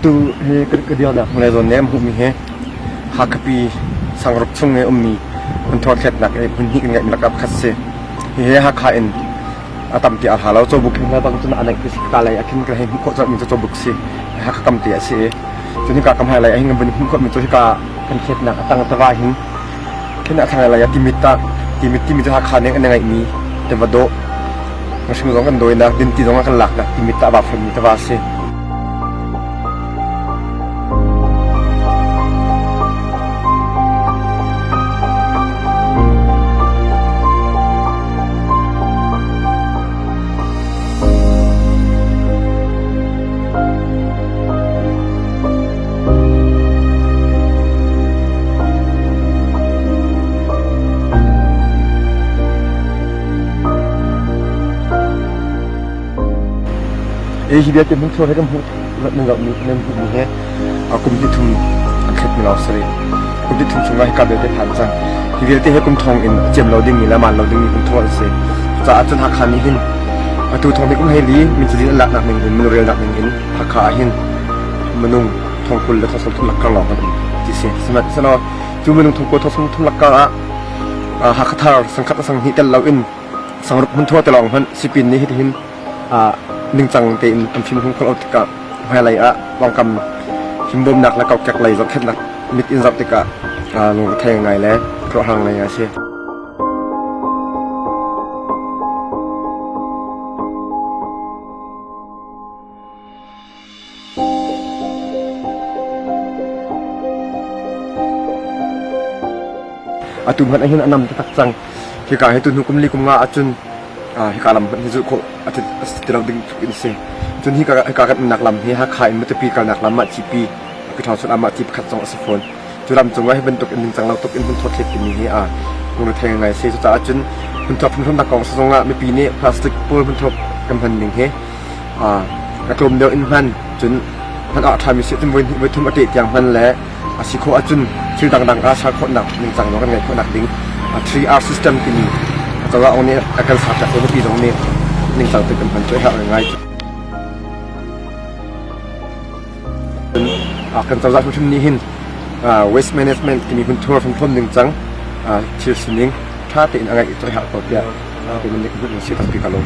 Atu hi ka dirnak hmulei zawn nih an hmuhmi hi Hakhapi sangruk chung i ummi hmunthur thletnak i hmun hnih kan ngeihmi lakah pakhat si. Hihi Hakha in a tam ti a hla lo. Cawbuk hin bang cun a naih ti si. Ka lei ah khin kan hei hmuh khawh colhmi cu cawbuk si. Hakha kam te a si i cun hika kam hmailei ah hin kan vun hmuh khawhmi cu hika kan thletnak a tang tiva hin khin a thlanglei ah Timit ah Timit timi cu Hakha nih an i ngeihmi tiva dawh ngahring zong kan dawinak dinti zong a kan laknak Timit ah a vaa fonmi tiva a si. Hi vialte hmunthur he kan hmuh nan zohmi nan hmuhmi he kum hnih thum an thlet mi lawng si rih. Kum hnih thum chungah hika vialte phan cang. Hi vialte he kum thong in a ciam lo dingmi le maan lo dingmi hmunthur an si. Cucaah cun Hakha nih hin atu thong hnih kum hleili min cazin an laknak ning in minurelnak ning in Hakha ah hin minung thong 20 le thong 30 lakkar lawng kan um ti si. Sihmanhsehlaw cu minung thong 20 thong 30 lakkar ah Hakha thar sangkhat le sanghnih tel loin sangruk hmunthur te lawng hmanh sipin nih hitihin ningcang tein an fim khawh lo tikah hmailei ah pawngkam himbawmnak le kokek lei zohkhenhnak mit in zoh tikah lungre ngai le khuaruahhar ngai a si. Atu hmanh ahhin a nam taktak cang. Hika hi tuhnu kum li kum nga ahcun hika lam hmanh hi zulh khawh a ti lo ding tluk in si. Cun hika hika kan umnak lam hi Hakha in Matupi kalnak lam ah cipi Pyithawng chun ah ci pakhat zong a si fawn. Cu lam cungah hi bantuk in ningcang lo tuk in hmunthur thlet timi hi a lungre ngai si. Cucaah cun hmunthur phunhlumnak kong zong ah mipi nih plastic pawl hmunthur kan hman ning hi a tlawm deuh in hman cun hman ah a ṭhami si cun voi hnih voi thum a ṭeh tiang hman le a si khawh ahcun thil dangdang ah ser khawhnak ningcang zong kan ngeih khawhnak ding 3R system timi acozah ong nih a kan serpiak tu mipi zong nih ningcang tein kan hman cu a herh ngai. Kan cozah hrimhrim nih hin waste management timi hmunthur hramthawm ningcang thil sining ṭha tein a ngeih cu a herh ko tiah kei nih ka hmuh ning si tampi ka lawm.